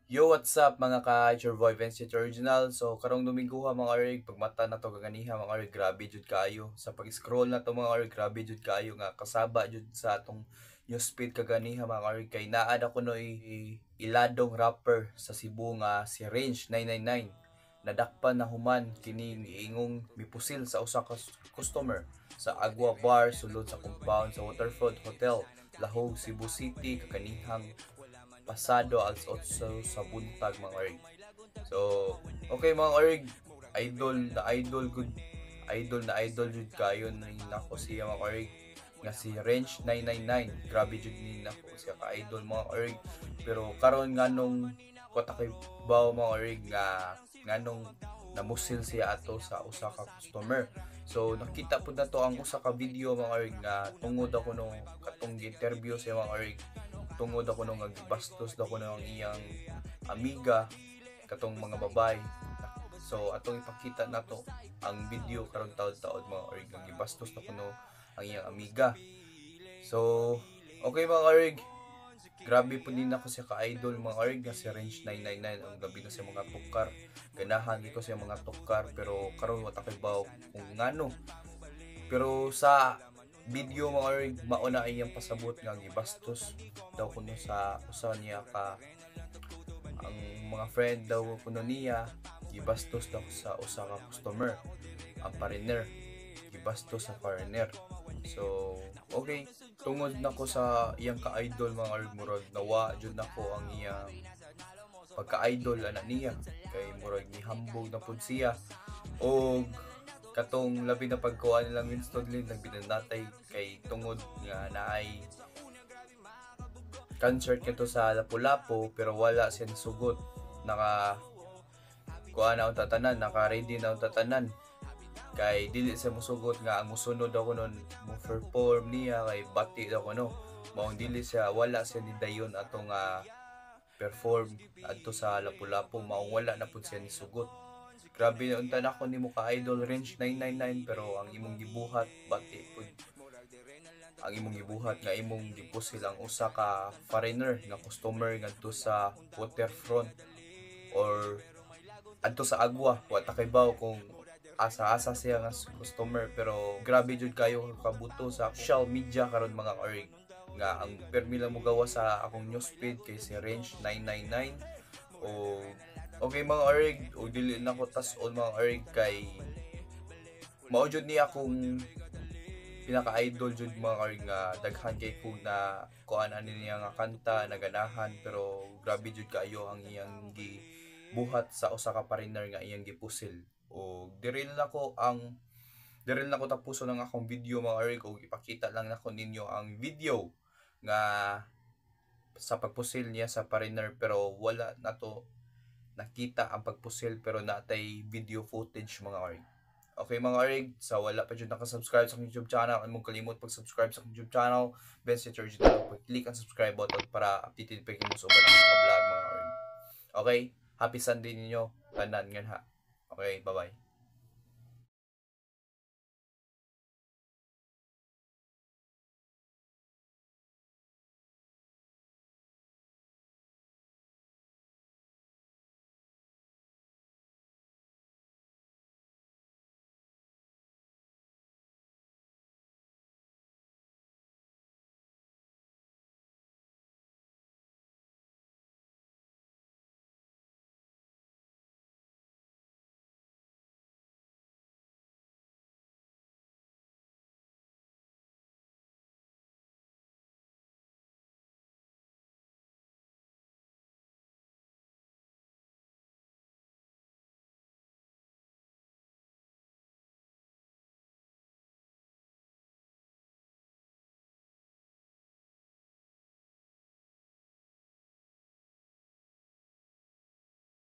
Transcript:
Yo, what's up, mga ka? It's your boy Vincent Original. So, karong Domingo ha, mga orig, pagmata na to kaganiha, mga orig, grabe jud kaayo. Sa pag-scroll na to, mga orig, grabe jud kaayo nga kasaba jud sa atong newsfeed kaganiha, mga orig, kay naa na kuno iladong rapper sa Cebu nga si Range 999. Nadakpan na human kini giingong mipusil sa usa ka customer sa Agua Bar sulod sa compound sa Waterfront Hotel, Lahug, Cebu City kaganihang pasado alas 8 sa buntag, mga orig. So, okay, mga orig, idol na idol good, idol na idol jud kayo ni nako siya, mga orig, nga si Range 999. Grabe jud ni nako siya ka idol, mga orig. Pero karon nganong wa ta kay baw, mga orig, nga nganong namusil siya ato sa usa ka customer. So nakita pud nato ang usa ka video, mga orig, nga tungod ako nung katong interview siya, mga orig, tungod ako nung gibastos daw kuno ang iyang amiga katong mga babae. So atong ipakita nato ang video karon taod-taod, mga orig, nga gibastos na kuno ang iyang amiga. So okay, mga orig, grabe po din ako siya ka-idol, mga orig, nga si Range 999. Ang gabi na siya mga tukar, ganahan ko siya mga tukar, pero karon wa ta kay baw kung ngano. Pero sa video, mga orig, mauna ay iyang pasabot nga gibastos daw kuno sa usa niya ka ang mga friend daw kuno niya, gibastos daw sa usa ka customer ang foreigner, gibastos sa foreigner. So okay, tungod nako sa iyang ka-idol, mga orig, murag nawa jud nako ang iyang pagka-idol ana niya kay murag nihambog na pud siya. Og katong labi na pagkuha nilang Winston Lin nagbinanatay kay tungod nga naay concert kato sa Lapu-Lapu, pero wala siya nisugot. Naka kuha na ang tatanan, naka ready na ang tatanan kay dili siya musugot nga ang musunod ako nun mo perform niya kay bati daw kuno. Maong dili siya, wala siya ni dayon atong perform adto sa Lapu-Lapu, maong wala na pud siya nisugot. Grabe na unta nako nimo ka idol, Range 999, pero ang imong gibuhat, bati pud ang imong gibuhat nga imong gipusil ang usa ka foreigner nga customer ngadto sa Waterfront or adto sa Agua. Wa ta kay baw kung asa-asa siya nga customer, pero grabe jud kayo kabuto sa social media karon, mga orig, nga ang permi lang mo gawa sa akong newsfeed kay si Range 999. O okay, mga orig, o dili na ko tas-on, mga orig, kay mao jud ni akong pinaka-idol jud, mga orig, nga daghan kay kog na kuan ani niya nga kanta naganahan, pero grabe jud kaayo ang iyang gibuhat sa usa ka foreigner nga iyang gipusil. O diri na ko tapuson ang akong video, mga orig, og ipakita lang nako ninyo ang video nga sa pagpusil niya sa foreigner, pero wala nato nakita ang pagpusil, pero natay video footage, mga orig. Okay, mga orig, sa wala pa jud naka-subscribe sa akong YouTube channel, among kalimot pag-subscribe sa akong YouTube channel, Best Original, pag-click ang subscribe button para updated pa kayo sa uban ng mga vlog, mga orig. Okay, happy Sunday ninyo, tanan ngan ha. Okay, bye-bye.